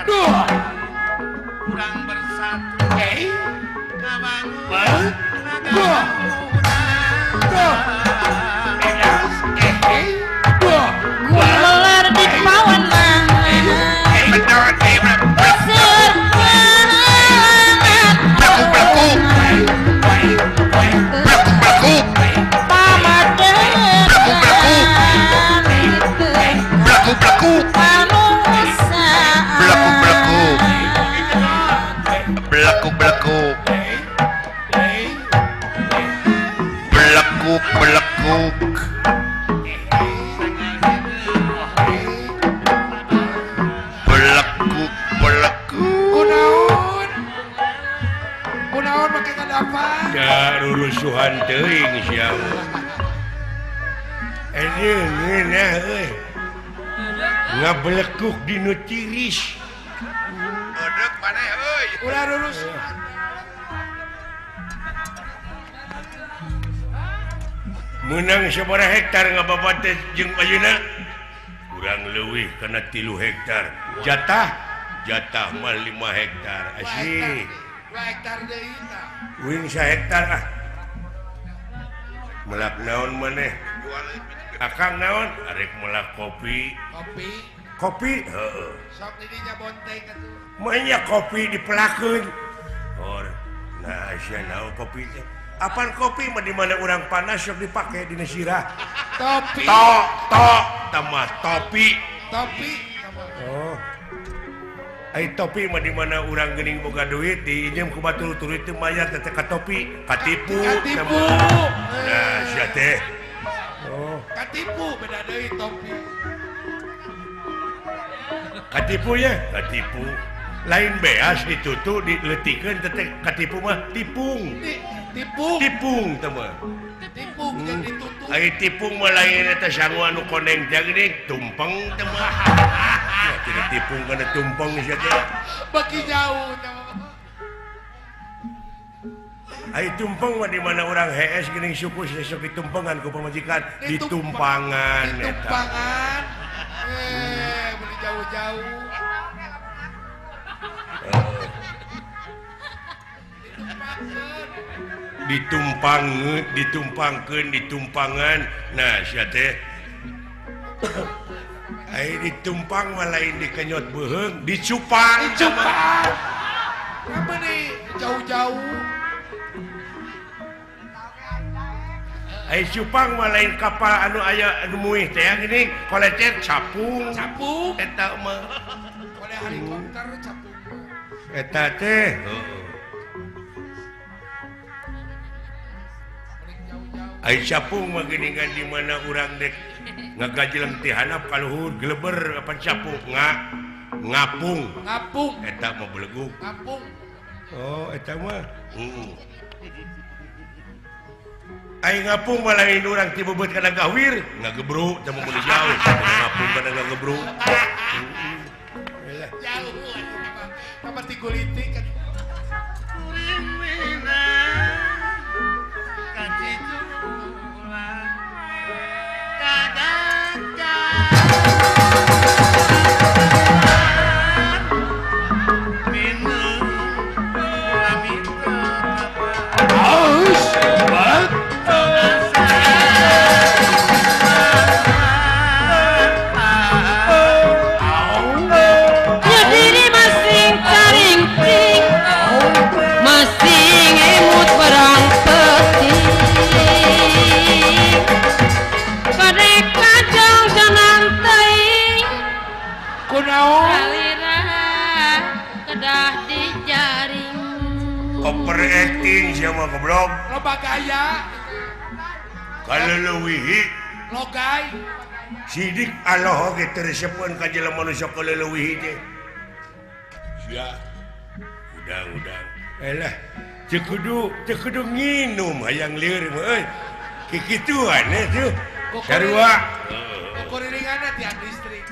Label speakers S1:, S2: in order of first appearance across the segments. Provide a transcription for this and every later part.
S1: Duh. Kurang bersatu. Ngabangun. Duh. Duh.
S2: Gumelar di pawenang.
S3: Rusuhan teuing sia. Ngeunah euy. Ngabelekuk dinu tiris.
S4: Eudek maneh euy.
S1: Ulah rurusuhan.
S3: Meunang sabaraha hektar ngababat teh jeung ayeuna? Kurang leuwih kana 3 hektar. Jatah jatah mah 5 hektar. Asih.
S1: 2 hektar deui tah.
S3: Uing sahektar ah. Melak naon maneh? Akang naon? Arek melak kopi.
S1: Kopi.
S3: Kopi? Heeh.
S1: Sok didinya bonteng atuh.
S3: Mah kopi dipelakeun. Or, nah sia naon kopi teh? Apaan kopi mah di mana urang panas sok dipake dina sirah.
S1: Topi.
S3: To, to, tambah topi.
S1: Topi.
S3: Oh. Ai topi mah di mana urang geuning boga duit diinjem ku batur tuluy teu mayar teh ka topi, katipu.
S1: Katipu.
S3: Nah, sia teh. Oh,
S1: katipu beda deui topi.
S3: Katipu ya, katipu. Lain beas ditutu dileutikeun teh katipu mah tipung.
S1: Tipung.
S3: Tipung teh mah.
S1: Tipung jeung ditutu.
S3: Ai tipung mah lain eta sangu anu koneng teh geuning tumpeng teh mah. Tidak tipung karena tumpeng sia teh.
S1: Bagi jauh teh.
S3: Ai tumpeng mah di mana urang hees geuning suku sok ditumpengan ku pamajikan, ditumpangan eta.
S1: Ditumpangan. Beli jauh-jauh.
S3: Ditumpangkeun, ditumpangkeun, ditumpangan. Nah, sia teh. Ai ditumpang mah lain dikenyot beuheung, dicupang.
S1: Dicupang. Apa nih jauh-jauh?
S3: Ai cupang mah lain kapal anu aya anu muih teh geuning, kolecet capung.
S1: Capung.
S3: Eta mah.
S1: Kole helikopter capung.
S3: Eta teh. Heeh. Ai capung mah geuningan di mana urang dek ngagajeleng ti handap ka luhur geleber apa capung ngapung.
S1: Ngapung.
S3: Eta mah belegug.
S1: Ngapung.
S3: Oh, eta mah. Heeh. Ai ngapung mah lain urang ti bebeut kana gawir, ngagebruk teh mun jauh. Ngapung kana ngagebruk.
S1: Jauh atuh mah. Ti gulitik atuh.
S3: Overacting siapa goblok?
S1: Loba gaya.
S3: Kalau leuwihi
S1: logai.
S3: Sidik Allah oge teu resepeun ka jelema nu sok leuwihi teh. Sia. Udang-udang. Elah, teu kudu nginum hayang lieur mah euy. Kikituan tuh. Sarua.
S1: Kokoriringanna tiang listrik.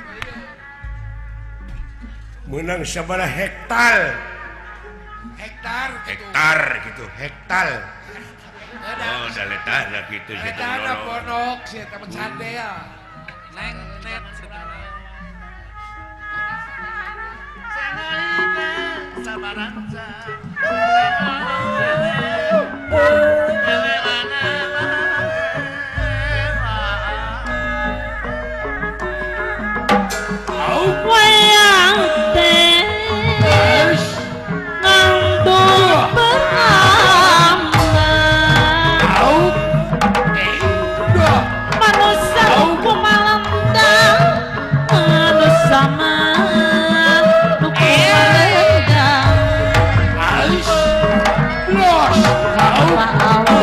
S3: Meunang sabaraha hektar.
S1: Hektar gitu.
S3: Hektar gitu, hektar. Oh, da letahna kitu sia teh.
S1: Letahna ponok sia teh candel.
S2: Neng net. Wayang teh ngantuk berama manusia kumalendang manusia mah nu kumalendang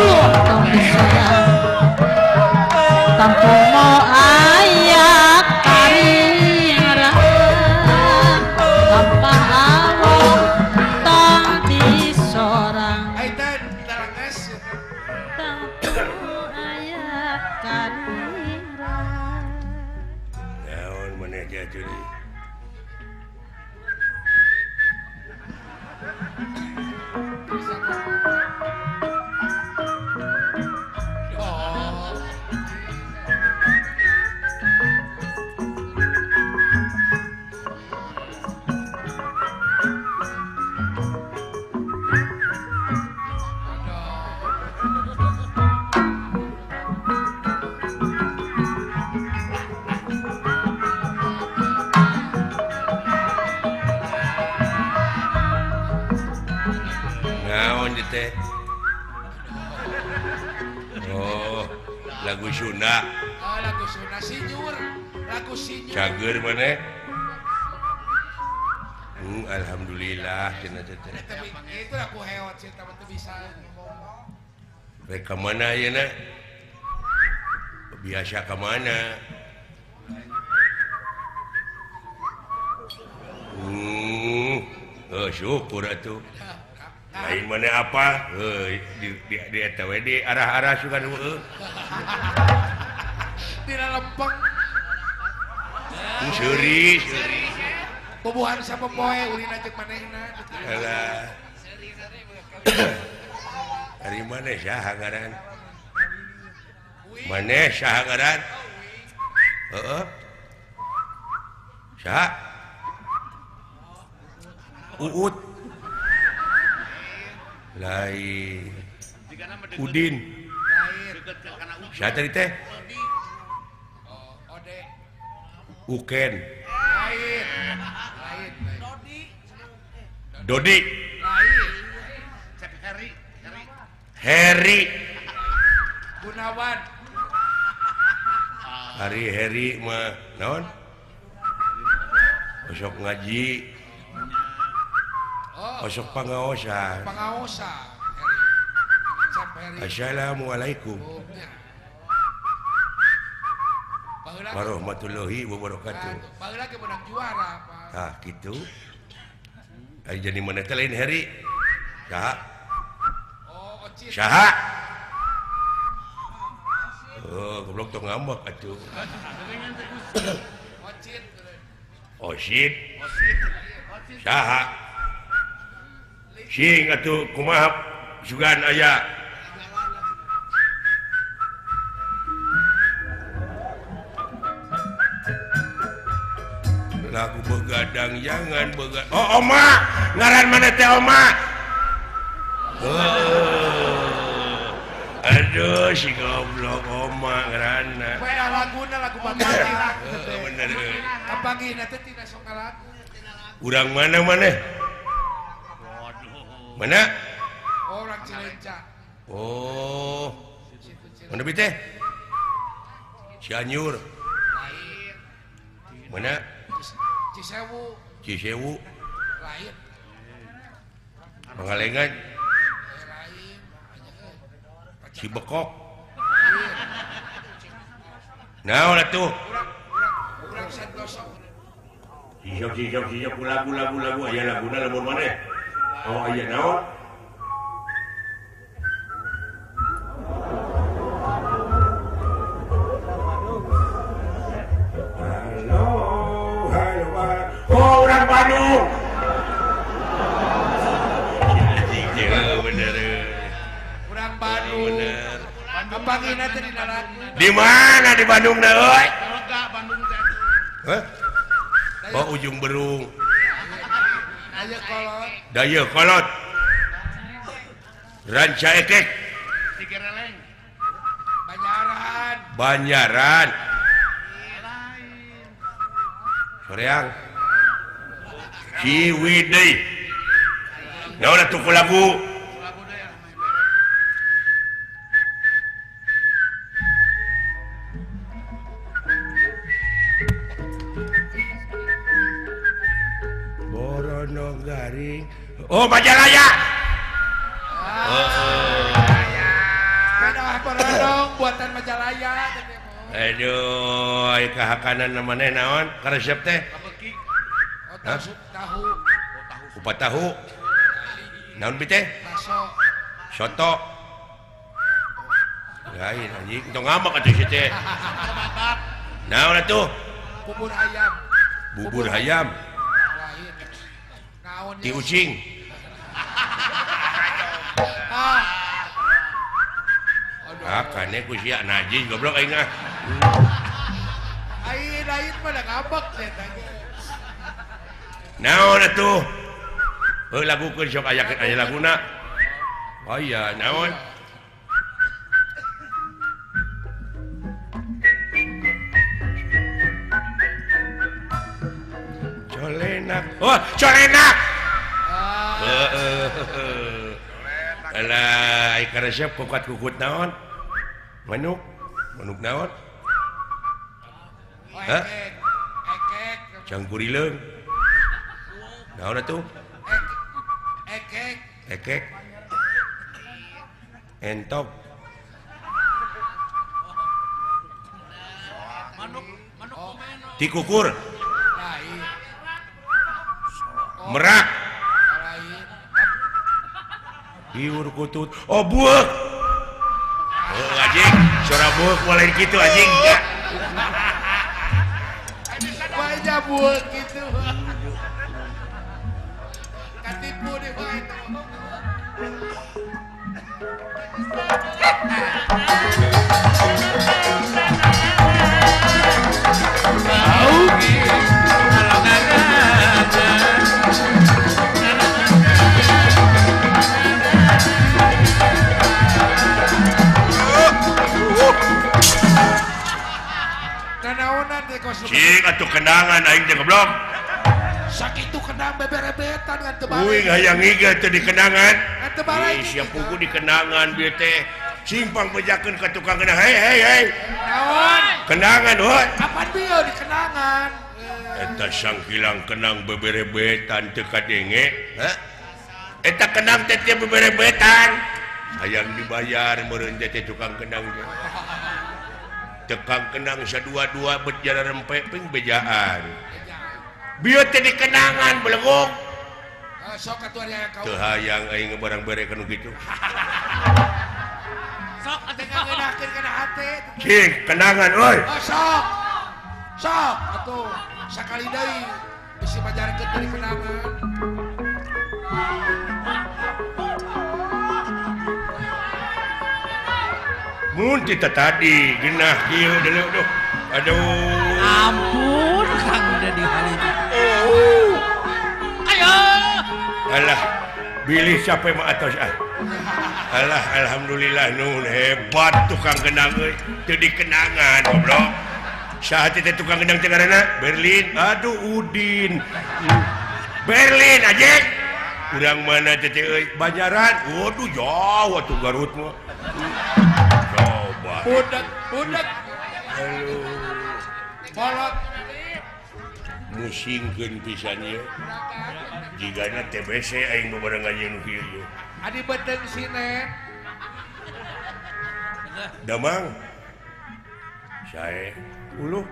S2: tanpa mau ayak karingrang tanpa awong tong disorang tanpa ayak karingrang.
S3: Naon maneh jatuh deui? Teh. Oh, lagu Sunda.
S1: Oh, lagu Sunda sinyur, lagu sinyur.
S3: Cager maneh? Alhamdulillah cenah teh.
S1: Itu lagu heot sih, tapi teu bisa ngomong.
S3: Rek ka mana ayeuna? Biasa ka mana? Oh, syukur atuh. Lain mana apa? Di eta we di arah-arah sugan heueuh.
S1: Dina lempeng.
S3: Seuri, seuri.
S1: Bubuhan sapopoe ulina jeung manehna.
S3: Alah. Ari maneh saha ngaran? Maneh saha ngaran? Heeh. Saha? Uut. Lain Udin. Siapa tadi teh? Uken. Dodi. Heri.
S1: Gunawan.
S3: Hari Heri mah naon? Osok ngaji. Osok pangaosan.
S1: Pangaosan.
S3: Assalamualaikum warahmatullahi wabarakatuh.
S1: Baheula ge menang juara, Pak.
S3: Tah kitu. Ari jadi mana teh lain Heri? Saha?
S1: Oh, Ocit.
S3: Saha? Oh, goblok tong ngambek atuh.
S1: Ocit.
S3: Ocit. Saha? Sing atuh kumaha sugan aya. Lagu begadang jangan begadang. Oh, Oma, ngaran mana teh Oma? Oh. Aduh, si goblok Oma ngaranna.
S1: Poe laguna lagu baganti lagu teh.
S3: Bener.
S1: Kapanggihna teh tina sok lagu.
S3: Urang mana maneh? Mana?
S1: Oh, orang Cilenca.
S3: Oh. Mana bi teh? Cianjur.
S1: Lain.
S3: Mana?
S1: Cisewu.
S3: Cisewu.
S1: Lain.
S3: Pangalengan.
S1: Lain.
S3: Cibekok. Naon atuh?
S1: Urang Santoso.
S3: Sijok sijok sijok lagu lagu lagu aya laguna lamun maneh. Oh iya naon? Halo, halo, oh orang Bandung. Bener.
S1: Orang Bandung.
S3: Bener.
S1: Kapanggihna teh dina lagu.
S3: Di mana di Bandung na euy? Hah? Oh Ujung Berung. Dayeuhkolot Rancaekek
S1: Banjaran
S3: Banjaran Soreang Ciwidey naon atuh ku lagu Borono garing oh Majalaya
S1: Borono buatan Majalaya.
S3: Aduh, ai kahakanan maneh naon? Karesep teh?
S1: Tahu.
S3: Kupat tahu. Naon bi teh? Soto. Lain anjing, tong ngambek atuh si teh. Naon atuh?
S1: Bubur ayam.
S3: Bubur ayam.
S1: Naon?
S3: Ti ucing. Ah, kane ku sia najis goblok aing ah.
S1: Aing mah da ngambek sia teh.
S3: Naon atuh? Heuh lagukeun sok aya aya laguna. Oh iya, naon? Colenak. Oh, colenak. Heeh. Alah, ai karesep kukat-kukut naon? Manuk, manuk naon? Hah?
S1: Ekek.
S3: Cangkurileung. Naon atuh?
S1: Ekek.
S3: Ekek. Entok.
S1: Manuk, manuk komeno.
S3: Tikukur. Merak. Hiur kutut. Oh, buek. Oh, anjing, suara buek mulai gitu anjing.
S1: Banyak buek gitu. Katipu deh Pak itu.
S3: Cing atuh kenangan aing teh goblok.
S1: Sakitu kenang beberebetan ngan teu balik.
S3: Uing hayang ngiga teh di kenangan.
S1: Ngan teu balik.
S3: Sia pugu di kenangan bieu teh. Cing pangbejakeun ka tukang kenang. Hei hei hei.
S1: Naon?
S3: Kenangan heuh.
S1: Kapan bieu di kenangan?
S3: Eta sangkilang kenang beberebetan teu kadenge. Hah? Eta kenang teh teu beberebetan. Hayang dibayar meureun teh tukang kenang teh. Tekang kenang sadua-dua bet jara rempe ping bejaan. Bieu teh di kenangan beleguk.
S1: Sok atuh aya kau.
S3: Teu hayang aing barang bere kanu kitu.
S1: Sok atuh ngeunakeun kana hate.
S3: Cing, kenangan euy.
S1: Oh, sok. Sok atuh sakali deui bisi majarkeun di kenangan.
S3: Mun kita tadi genah kieu deuleu duh. Aduh.
S2: Ampun Kang udah di Halim.
S3: Oh.
S2: Ayo.
S3: Alah, bilih siapa mah atos ah. Alah, alhamdulillah nun hebat tukang kenang euy. Teu dikenangan goblok. Saha teh tukang kenang teh ngaranna? Berlin. Aduh Udin. Berlin anjing. Urang mana teh euy? Banjaran. Waduh jauh atuh Garut mah. Coba.
S1: Budak, budak.
S3: Aduh.
S1: Bolot.
S3: Musingkeun pisan ieu. Jigana TBC aing babarengan jeung nu kieu ieu.
S1: Adi beuteung sinen.
S3: Damang. Sae uluh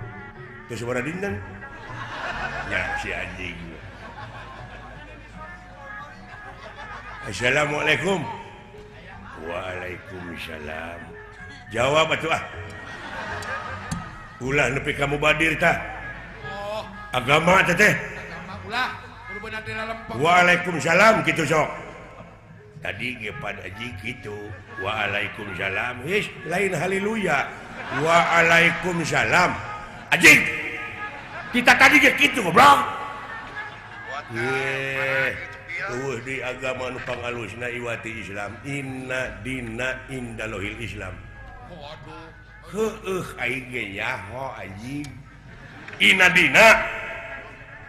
S3: teu sabaraha dinten. Nya si anjing. Assalamualaikum. Waalaikumsalam. Jawab atuh ah. Ulah nepi ka mubadir tah.
S1: Oh.
S3: Agama teh teh.
S1: Agama ulah kudu beunang di lalempeng.
S3: Waalaikumsalam kitu sok. Tadi ge pad aji kitu. Waalaikumsalam. His lain haleluya. Waalaikumsalam. Anjing. Kita tadi ge kitu goblok. Eueuh di agama nu pangalusna iwati Islam. Inna dina indalohil Islam.
S1: Waduh.
S3: Heueuh aing ge nyaho anjing. Inna dina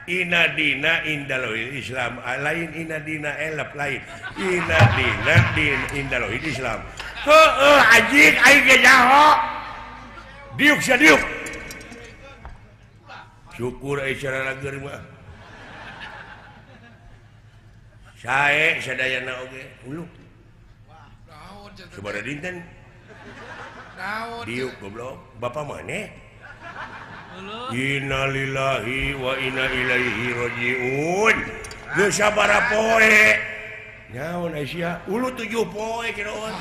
S3: Inna dina indalohil Islam. Lain inna dina elep lain. Inna dina din indalohil Islam. Heueuh anjing aing ge nyaho. Diuk sia diuk. Syukur euy cara mah. Sae sadayana oge ulu. Sabaraha dinten?
S1: Naon?
S3: Diuk goblok. Bapak maneh? Innalillahi wa inna ilaihi rajiun. Geus sabaraha poe? Naon sia? Ulu 7 poe kiroon.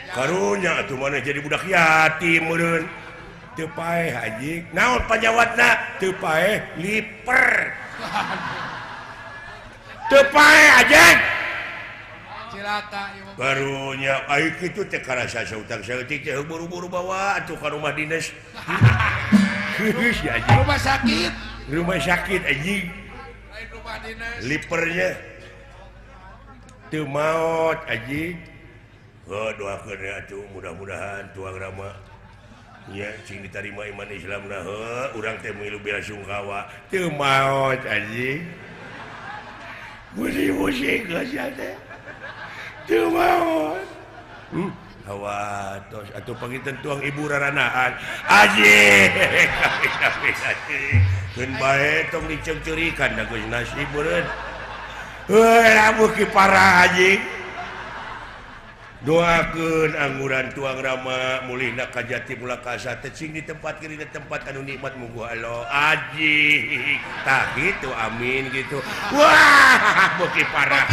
S3: Karunya atuh maneh jadi budak yatim meureun. Teu paeh anjing. Naon panyawatna? Teu paeh liper. Teu paeh anjing.
S1: Cilata ieu.
S3: Karunya ai kitu teh karasa sautang saeutik teh buru-buru bawa atuh ka rumah dinas. Geus ya anjing.
S1: Rumah sakit.
S3: Rumah sakit anjing.
S1: Lain rumah dinas.
S3: Lipernya teu maot anjing. Heuh doakeun atuh mudah-mudahan tuang rama nya cing ditarima iman Islamna heuh urang teh milu bela sungkawa teu maot anjing. Musik-musik geus teh. Teu maot. Hawa tos atuh panginten tuang ibu raranaan. Anjing. Keun bae tong diceungceurikan da geus nasib meureun. Heuh lamun ki parah anjing. Doakeun angguran tuang rama mulihna ka jati mulakasa teh cing ditempatkeun dina tempat anu nikmat muguh Allah. Anjing. Tah kitu amin gitu. Wah, beuki parah.